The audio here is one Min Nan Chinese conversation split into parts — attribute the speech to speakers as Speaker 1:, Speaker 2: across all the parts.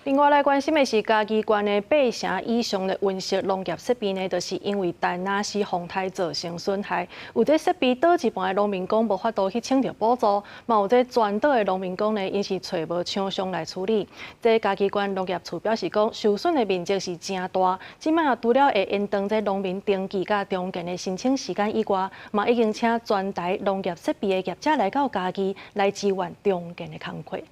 Speaker 1: 另外來關心的是，嘉義縣的八成以上的溫室農業設備呢，就是因為田納西風颱造成損害。有這設備倒一半的農民講無法度去請著補助，嘛有這全島的農民講呢，𪜶是揣無廠商來處理。這嘉義縣農業處表示講，受損的面積是誠大。這擺除了會延長這農民登記佮重建的申請時間以外，嘛已經請全台農業設備的業者來到嘉義來支援重建的工課。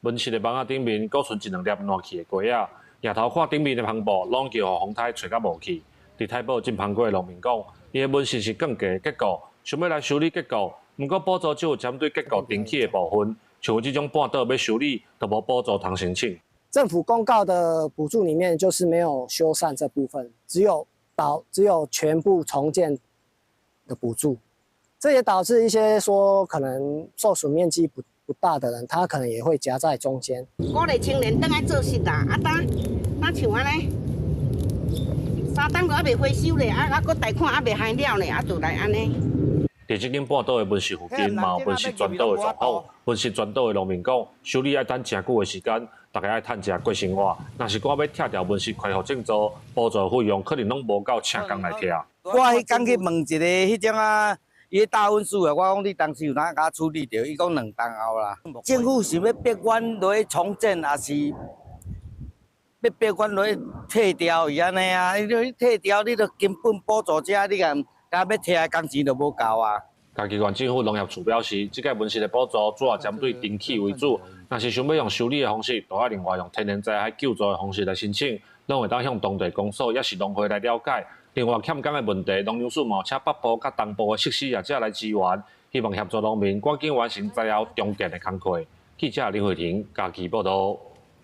Speaker 2: 溫室的網仔頂面，閣賰一兩粒爛去的瓜仔，抬頭看頂面的帆布，攏叫予風颱吹甲無去。佇太保種芳果的農民講，𪜶的溫室是鋼架結構，想欲來修理結構，毋過補助只有針對結構重起的部分，像這種半倒欲修理，就無補助通申請。
Speaker 3: 政府公告的補助裡面就是沒有修繕這部分，只有全部重建的補助，這也導致一些說可能受損面積不大的人，他可能也會夾在中間。
Speaker 4: 鼓勵青年轉來做實啦，啊，當當像按呢，3冬都猶未回收咧，啊啊，閣貸款猶未還了呢，啊，就來按呢。
Speaker 2: 佇這間半倒的溫室附近，嘛有溫室全倒的狀況。溫室全倒的農民講，修理愛等誠久的時間，大概愛趁誠過生活。若是講欲拆掉溫室恢復種植，補助費用可能攏無夠請工來拆。
Speaker 5: 我彼工去問一個彼種啊。伊大溫室啊，我講你當時有哪共我處理著？伊講2冬後啦。政府是欲逼阮落去重建，抑是欲逼阮落去拆掉伊按呢啊？你拆掉，你著根本補助者，你共共欲拆的工錢就無夠啊。
Speaker 2: 嘉義縣政府農業處表示，這屆溫室的補助主要針對重起為主，若是想欲用修理的方式，就愛另外用天然災害救助的方式來申請，攏會當向當地公所抑是農會來了解。另外欠工的問題，農糧署嘛有請北部佮東部的設施業者來支援，希望協助農民趕緊完成災後重建的工課。記者林慧婷嘉義報導。